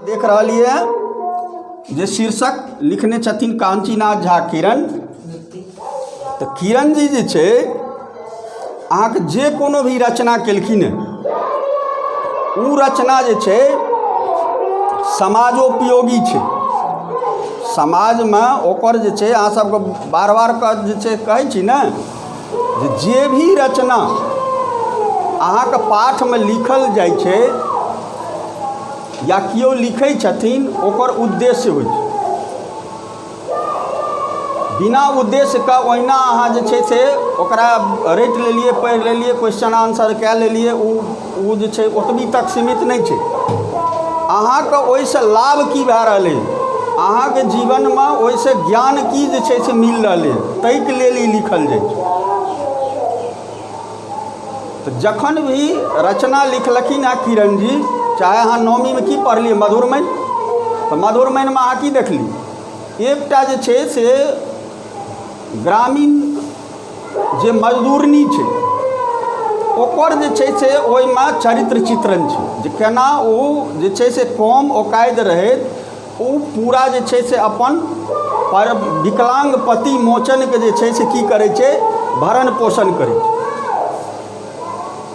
देख रहलियै जे शीर्षक लिखने छथिन काञ्चीनाथ झा किरण। तऽ किरण जी जे छै अहाँके जे कोनो भी रचना केलखिन हँ, ओ रचना जे छै समाजोपयोगी छै। समाजमे ओकर जे छै अहाँ सबके बार बार जे छै कहै छी ने जे जे भी रचना अहाँके पाठमे लिखल जाइ छै या केओ लिखै छथिन, ओकर उद्देश्य होइ छै। बिना उद्देश्यके ओहिना अहाँ जे छै से ओकरा रटि लेलियै, पढ़ि लेलियै, क्वेश्चन आंसर कए लेलियै, ओ ओ जे छै ओतबी तक सीमित नहि छै। अहाँके ओहिसँ लाभ की भए रहलै, अहाँके जीवनमे ओहिसँ ज्ञान की जे छै से मिल रहलै, ताहिके लेल ई लिखल जाइ छै। तऽ जखन भी रचना लिखलखिन हेँ किरण जी, चाहे अहाँ नौमीमे की पढ़लियै, मधुरमनि, तऽ मधुरमनिमे अहाँ की देखलियै? एकटा जे छै से ग्रामीण जे मजदूरनी छै, ओकर जे छै से ओहिमे चरित्र चित्रण छै जे केना ओ जे छै से कम औकादि रहैत ओ पूरा जे छै से अपन पर विकलाङ्ग पति मोचनके जे छै से की करै छै? भरण पोषण करै छै।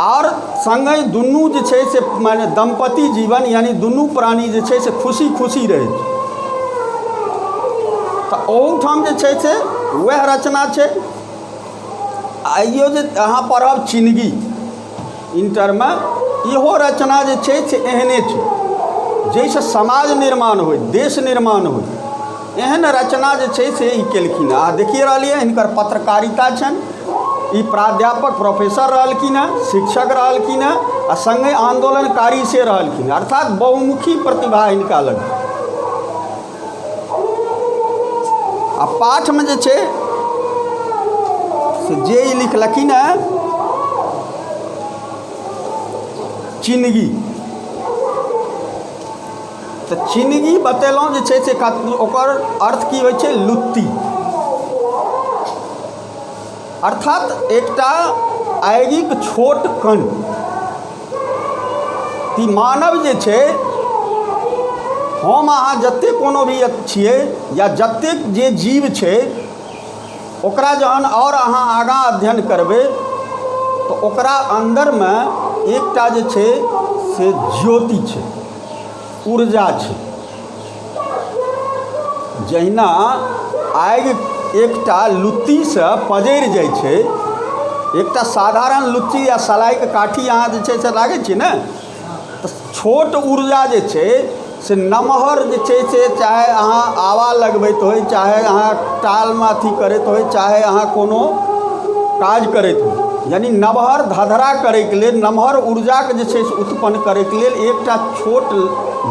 आओर सङ्गहि दुनू जे छै से माने दम्पति जीवन, यानि दुनू प्राणी जे छै से खुशी खुशी रहै छै। तऽ ओहूठाम जे छै से वएह रचना छै। आइयो जे अहाँ पढ़ब चिनगी इंटरमे, इहो रचना जे छै से एहने छै, जाहिसँ समाज निर्माण होइ, देश निर्माण होइ, एहन रचना जे छै से ई केलखिन। अहाँ देखिए रहलियै, हिनकर पत्रकारिता छनि। ई प्राध्यापक प्रोफेसर रहलखिन हेँ, शिक्षक रहलखिन हेँ आ सङ्गे आन्दोलनकारी से रहलखिन, अर्थात बहुमुखी प्रतिभा हिनका लग। आ पाठमे जे छै से जे ई लिखलखिन हेँ चिनगी, तऽ चिनगी बतेलहुँ जे छै से ओकर अर्थ की होइ छै? लुत्ती, अर्थात एकटा आगिक छोट कण। ई मानव जे छै, हम अहाँ जतेक कोनो भी छियै या जतेक जे जीव छै, ओकरा जहन आओर अहाँ आगाँ अध्ययन करबै तऽ ओकरा अन्दरमे एकटा जे छै से ज्योति छै, ऊर्जा छै। जहिना आगि एकटा लुत्तीसँ पजरि जाइ छै, एकटा साधारण लुत्ती या सलाइके काठी अहाँ जे छै से लागै छियै ने, तऽ छोट ऊर्जा जे छै से नमहर जे छै से चाहे अहाँ आवा लगबैत होइ, चाहे अहाँ टालमे अथी करैत होइ, चाहे अहाँ कोनो काज करैत होइ, यानि नमहर धधरा करैके लेल, नमहर ऊर्जाके जे छै से उत्पन्न करैके लेल एकटा छोट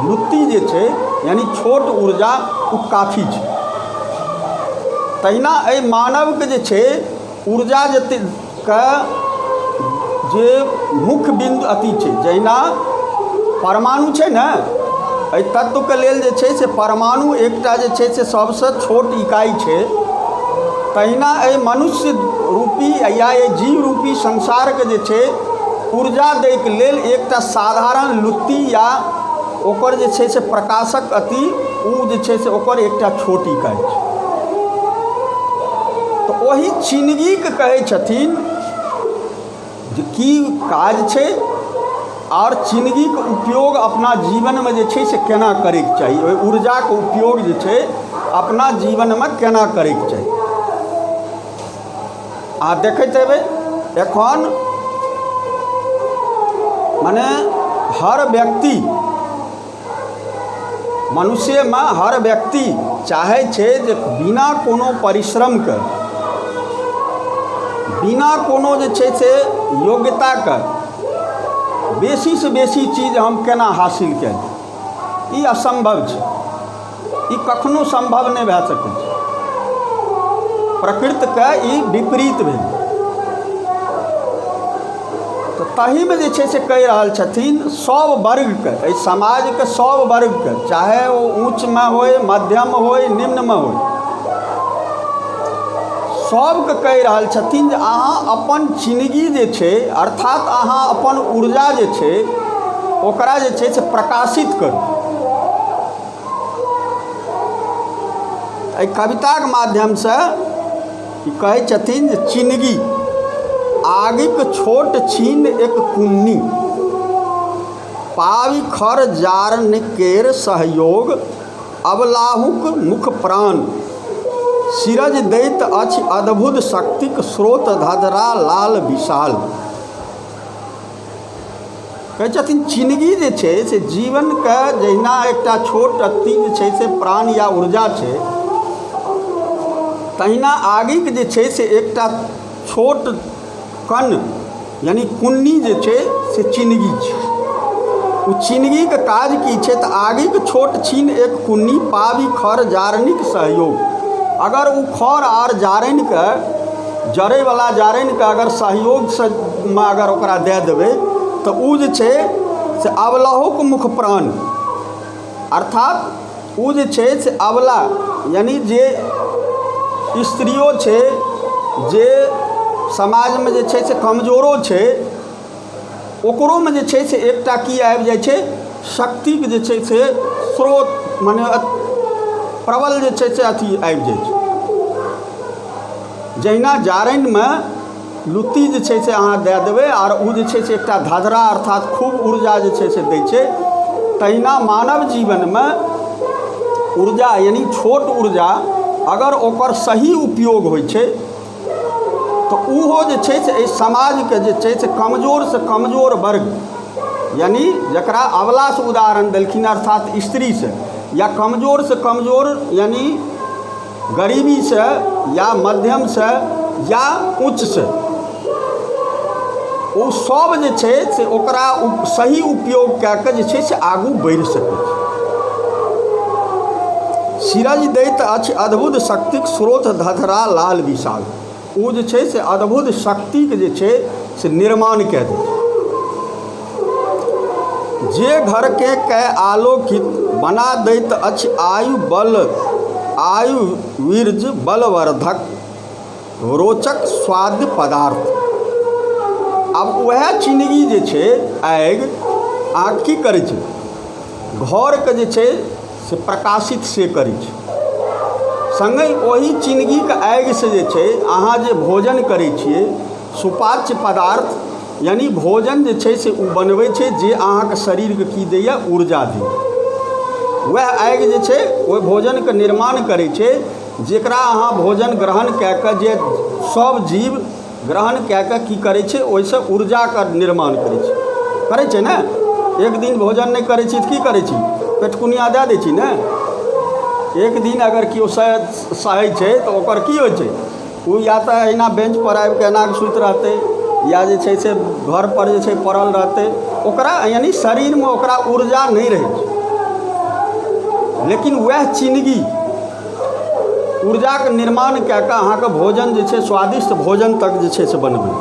लुत्ती जे छै, यानि छोट ऊर्जा, ओ काफी छै। तहिना एहि मानवके जे छै ऊर्जा जतेकके जे मुख्य बिन्दु अथी छै, जहिना परमाणु छै ने, एहि तत्वके लेल जे छै से परमाणु एकटा जे छै से सबसँ छोट इकाइ छै, तहिना एहि मनुष्य रूपी या एहि जीव रूपी संसारके जे छै ऊर्जा दैके लेल एकटा साधारण लुत्ती या ओकर जे छै से प्रकाशक अथी, ओ जे छै से ओकर एकटा छोट इकाइ छै। तऽ ओहि चिनगीके कहै छथिन जे की काज छै आओर चिनगीके उपयोग अपना जीवनमे जे छै से केना करैके चाही, ओहि ऊर्जाके उपयोग जे छै अपना जीवनमे केना करैके चाही। अहाँ देखैत हेबै, एखन मने हर व्यक्ति, मनुष्यमे हर व्यक्ति चाहै छै जे बिना कोनो परिश्रमके, बिना कोनो जे छै से योग्यताके बेसीसँ बेसी चीज हम केना हासिल कए ली। ई असम्भव छै, ई कखनो सम्भव नहि भए सकै छै। प्रकृतिके ई विपरीत भेल। तऽ ताहिमे जे छै से कहि रहल छथिन सभ वर्गके, एहि समाजके सभ वर्गके, चाहे ओ ऊँचमे होइ, मध्यम होइ, निम्नमे होइ, सभके कहि रहल छथिन जे अहाँ अपन चिनगी जे छै, अर्थात अहाँ अपन ऊर्जा जे छै, ओकरा जे छै से प्रकाशित करू। एहि कविताके माध्यमसँ ई कहै छथिन जे चिनगी आगिक छोट छीन एक कुन्नी पाबि खर जारनि केर सहयोग अबलाहुक मुख प्राण सिरज दैत अछि अद्भुत शक्तिक स्रोत धधरा लाल विशाल। कहै छथिन चिनगी जे छै से जीवनके जहिना एकटा छोट अथी जे छै से प्राण या ऊर्जा छै तहिना आगिके जे छै से एकटा छोट कण यानि कुन्नी जे छै से चिनगी छै। ओ चिनगीके काज की छै तऽ आगिके छोट छीन एक कुन्नी पाबि खर जारनिक सहयोग। अगर ओ खर आर जारनिके जरैवला जारनिके अगर सहयोगसँ मे अगर ओकरा दए देबै तऽ ओ जे छै से अवलहोके मुख्य प्राण अर्थात ओ जे छै से अबला यानि जे स्त्रियो छै जे समाजमे जे छै से कमजोरो छै ओकरोमे जे छै से एकटा की आबि जाइ छै शक्तिके जे छै से स्रोत मने प्रबल जे छै से अथी आबि जाइ छै। जहिना जारनिमे लुत्ती जे छै से अहाँ दए देबै आओर ओ जे छै से एकटा धधरा अर्थात खूब ऊर्जा जे छै से दै छै तहिना मानव जीवनमे ऊर्जा यानि छोट ऊर्जा अगर ओकर सही उपयोग होइ छै तऽ ओहो जे छै से एहि समाजके जे छै से कमजोरसँ कमजोर वर्ग यानि जकरा अबलासँ उदाहरण देलखिन अर्थात स्त्रीसँ या कमजोरसँ कमजोर यानि गरीबीसँ या मध्यमसँ या उच्चसँ ओ सब जे छै से ओकरा सही उपयोग कए कऽ जे छै से आगू बढ़ि सकै छै। सिरज दैत अछि अद्भुत शक्तिक स्रोत धधरा लाल विशाल। ओ जे छै से अद्भुत शक्तिके जे छै से निर्माण कए दै छै। जे घरके कए आलोकित बना दैत अछि आयु बल आयु वीर्ज बलवर्धक रोचक स्वाद पदार्थ। आब वएह चिनगी जे छै आगि अहाँ की करै छै घरके जे छै से प्रकाशित से करै छै। सङ्गहि ओहि चिनगीके आगिसँ जे छै अहाँ जे भोजन करै छियै सुपाच्य पदार्थ यानि भोजन जे छै से ओ बनबै छै जे अहाँके शरीरके की दैए ऊर्जा दैए। वएह आगि जे छै ओहि भोजनके निर्माण करै छै जकरा अहाँ भोजन ग्रहण कए कऽ जे सब जीव ग्रहण कए कऽ की करै छै ओहिसँ ऊर्जाके निर्माण करै छै। करै छै ने? एक दिन भोजन नहि करै छी तऽ की करै छी? पेटकुनिया दए दै छी ने? एक दिन अगर केओ सहै छै तऽ ओकर की होइ छै? ओ या तऽ एहिना बेंचपर आबिकऽ एना कऽ सुति रहतै या जे छै से घरपर जे छै पड़ल रहतै ओकरा यानि शरीरमे ओकरा ऊर्जा नहि रहै छै। लेकिन वएह चिनगी ऊर्जाके निर्माण कए कऽ अहाँके भोजन जे छै स्वादिष्ट भोजन तक जे छै से बनबै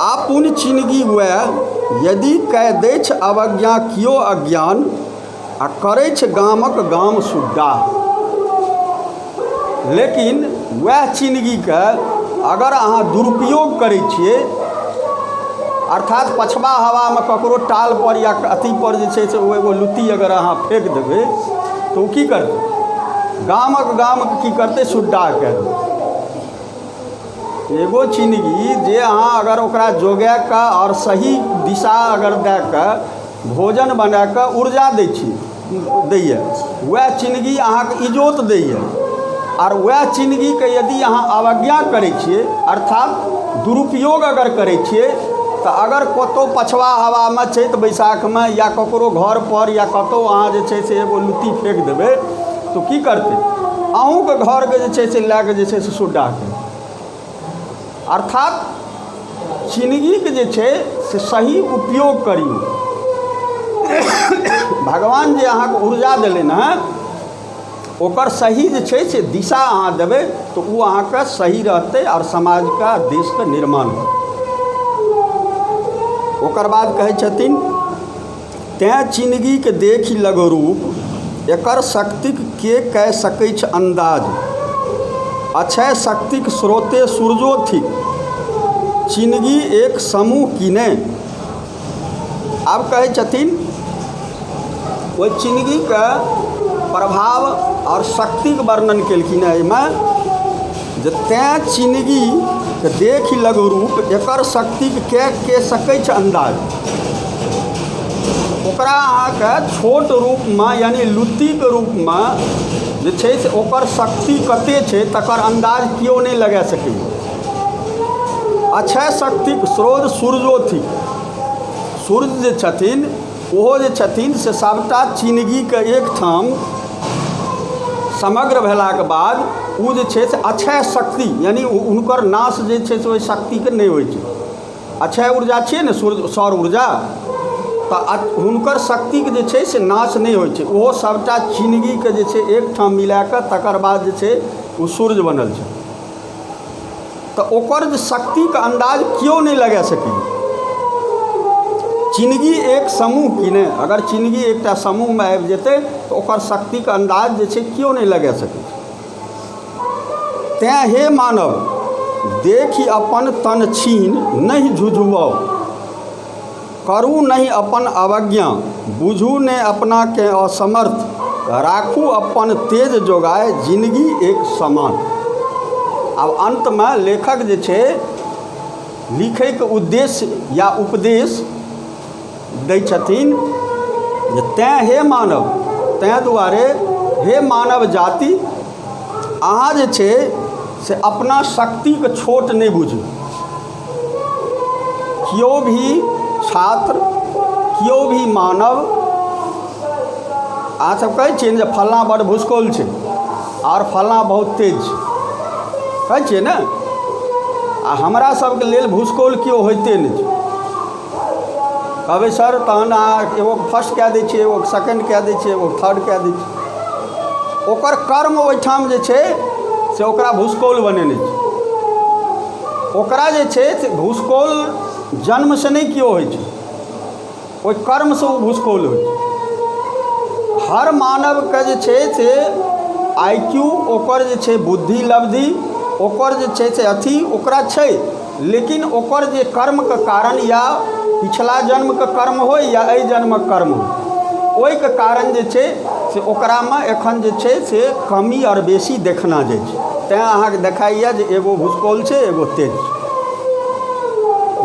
आ पुण्य चिनगी वएह यदि कए दैछ अवज्ञा किओ अज्ञान आ करैछ गामक गाम सुड्डाह। लेकिन वएह चिनगीके अगर अहाँ दुरुपयोग करै छियै अर्थात पछबा हवामे ककरो टालपर या अथीपर जे छै से ओ एगो लुत्ती अगर अहाँ फेक देबै तऽ ओ की करतै गामक गामके की करतै सुड्डाह कए देतै। एगो चिनगी जे अहाँ अगर ओकरा जोगाकऽ आओर सही दिशा अगर दए कऽ भोजन बनाकऽ ऊर्जा दै छी दैए वएह चिनगी अहाँके इजोत दैए आओर वएह चिनगीके यदि अहाँ अवज्ञा करै छियै अर्थात दुरुपयोग अगर करै छियै तऽ अगर कतहु पछवा हवामे चैत बैसाखमे या ककरो घरपर या कतहु अहाँ जे छै से एगो लुत्ती फेक देबै तऽ ओ की करतै अहूँके घरके जे छै से लए कऽ जे छै से सुड्डाह कऽ देतै। अर्थात चिनगीके जे छै से सही उपयोग करियौ। भगवान जे अहाँके ऊर्जा देलनि हेँ ओकर सही जे छै से दिशा अहाँ देबै तऽ ओ अहाँके सही रहतै आओर समाजके आओर देशके निर्माण हेतै। ओकर बाद कहै छथिन तैँ चिनगीके देखि लघुरूप एकर शक्तिक के कए सकैछ अन्दाज। अक्षय शक्तिक स्रोते सूर्यो थिक चिनगी एक समूह किने। आब कहै छथिन ओहि चिनगीके प्रभाव आओर शक्तिके वर्णन केलखिन हेँ एहिमे जे तैँ चिनगीके देखि लघु रूप एकर शक्तिके के के सकैछ अन्दाज। ओकरा अहाँके छोट रूपमे यानि लुत्तीके रूपमे जे छै से ओकर शक्ति कतेक छै तकर अन्दाज केओ नहि लगा सकैए। अक्षय शक्तिक स्रोत सूर्यो थिक। सूर्य जे छथिन ओहो जे छथिन से सभटा चिनगीके एकठाम समग्र भेलाके बाद ओ जे छै से अक्षय शक्ति यानि हुनकर नाश जे छै से ओहि शक्तिके नहि होइ छै। अक्षय ऊर्जा छियै ने सूर्य सौर ऊर्जा तऽ हुनकर शक्तिके जे छै से नाश नहि होइ छै। ओहो सभटा चिनगीके जे छै एकठाम मिलाकऽ तकर बाद जे छै ओ सूर्य बनल छै। तऽ ओकर जे शक्तिके अन्दाज केओ नहि लगा सकैए। चिनगी एक समूह कि नहि, अगर चिनगी एकटा समूहमे आबि जेतै तऽ ओकर शक्तिके अन्दाज जे छै केओ नहि लगा सकै छै। तेँ हे मानव देखि अपन तन छीन नहि झुझुआउ, करू नहि अपन अवज्ञा, बुझू नहि अपनाकेँ असमर्थ, राखू अपन तेज जोगाय जिनगी एक समान। आब अन्तमे लेखक जे छै लिखैके उद्देश्य या उपदेश दै छथिन जे तैँ हे मानव, तैँ दुआरे हे मानव जाति, अहाँ जे छै से अपना शक्तिके छोट नहि बुझू। केओ भी छात्र, केओ भी मानव, अहाँसभ कहै छियै ने जे फल्लाँ बड़ भुसकौल छै आओर फल्लाँ बहुत तेज छै, कहै छियै ने? आ हमरा सभके लेल भुसकौल केओ होइते नहि छै। कहबै सर तहन अहाँ एगोके फर्स्ट कए दै छियै, एगोके सेकंड कए दै छियै, एगोके थर्ड कए दै छियै। ओकर कर्म ओहिठाम जे छै से ओकरा भुसकौल बनेने छै। ओकरा जे छै से भुसकौल जन्मसँ नहि केओ होइ छै, ओहि कर्मसँ ओ भुसकौल होइ छै। हर मानवके जे छै से I Q, ओकर जे छै बुद्धि लब्धि, ओकर जे छै से अथी ओकरा छै, लेकिन ओकर जे कर्मके कारण या पिछला जन्मके कर्म होइ या एहि जन्मक कर्म होइ, ओहिके कारण जे छै से ओकरामे एखन जे छै से कमी आओर बेसी देखना जाइ छै। तैँ अहाँके देखाइए जे एगो भुसकौल छै, एगो तेज छै।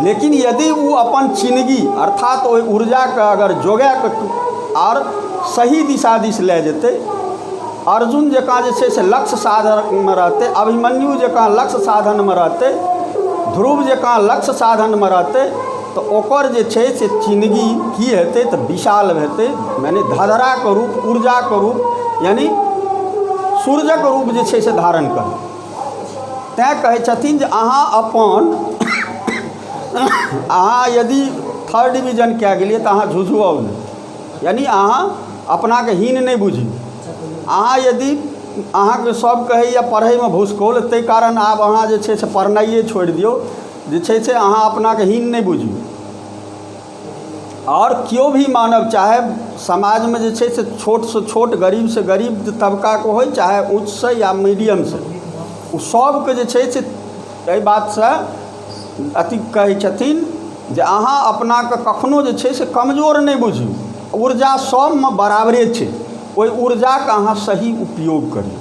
लेकिन यदि ओ अपन चिनगी अर्थात ओहि ऊर्जाके अगर जोगाए कऽ आओर सही दिशा दिस लए जेतै, अर्जुन जकाँ जे छै से लक्ष्य साधनमे रहतै, अभिमन्यु जकाँ लक्ष्य साधनमे रहतै, ध्रुव जकाँ लक्ष्य साधनमे रहतै, तऽ ओकर जे छै से चिनगी की हेतै तऽ विशाल हेतै, यानि धधराके रूप, ऊर्जाके रूप, यानि सूर्यक रूप जे छै से धारण करतै। तैँ कहै छथिन जे अहाँ अपन अहाँ यदि थर्ड डिवीजन कए गेलियै तऽ अहाँ झुझुआउ नहि, यानि अहाँ अपनाके हीन नहि बुझियौ। अहाँ यदि अहाँके सभ कहैए पढ़ैमे भुसकौल, ताहि कारण आब अहाँ जे छै से पढ़नाइए छोड़ि दियौ, जे छै से अहाँ अपनाके हीन नहि बुझियौ। आओर केओ भी मानव चाहे समाजमे जे छै से छोटसँ छोट, गरीबसँ गरीब तबकाके होइ, चाहे उच्चसँ या मीडियमसँ, ओ सभके जे छै से एहि बातसँ अथी कहै छथिन जे अहाँ अपनाके कखनो जे छै से कमजोर नहि बुझियौ। ऊर्जा सभमे बराबरे छै, ओहि ऊर्जाके अहाँ सही उपयोग करियौ।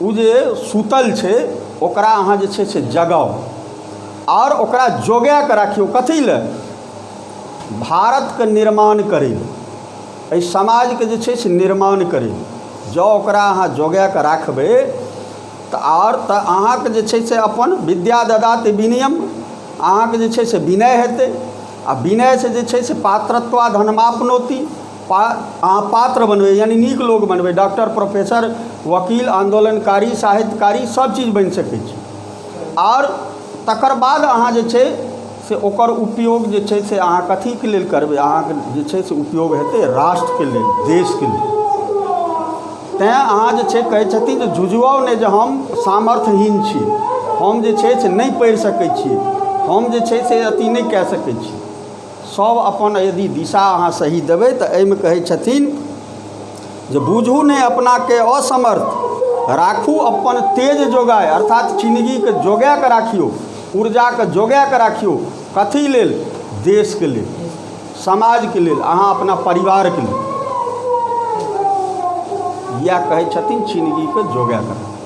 ओ जे सुतल छै ओकरा अहाँ जे छै से जगाउ आओर ओकरा जोगाए कऽ राखियौ। कथी लए? भारतके निर्माण करै लए, एहि समाजके जे छै से निर्माण करै लए। जँ ओकरा अहाँ जोगाए कऽ राखबै तऽ आओर तऽ अहाँके जे छै से अपन विद्या ददाति विनयम, अहाँके जे छै से विनय हेतै, आ विनयसँ जे छै से पात्रत्वा धनमापनोति, अहाँ पात्र बनबै, यानि नीक लोक बनबै, डॉक्टर, प्रोफेसर, वकील, आन्दोलनकारी, साहित्यकारी, सभ चीज बनि सकै छी। आओर तकर बाद अहाँ जे छै से ओकर उपयोग जे छै से अहाँ कथीके लेल करबै? अहाँके जे छै से उपयोग हेतै राष्ट्रके लेल, देशके लेल। तैँ अहाँ जे छै कहै छथिन जे झुझुआउ नहि जे हम सामर्थ्यहीन छी, हम जे छै से नहि पढ़ि सकै छी, हम जे छै से अथी नहि कए सकै छी। सभ अपन यदि दिशा अहाँ सही देबै तऽ एहिमे कहै छथिन जे बुझू नहि अपनाके असमर्थ, राखू अपन तेज जोगाय, अर्थात चिनगीके जोगाए कऽ राखियौ, ऊर्जाके जोगाए कऽ राखियौ। कथी लेल? देशके लेल, समाजके लेल, अहाँ अपना परिवारके लेल। इएह कहै छथिन चिनगीके जोगाए कऽ।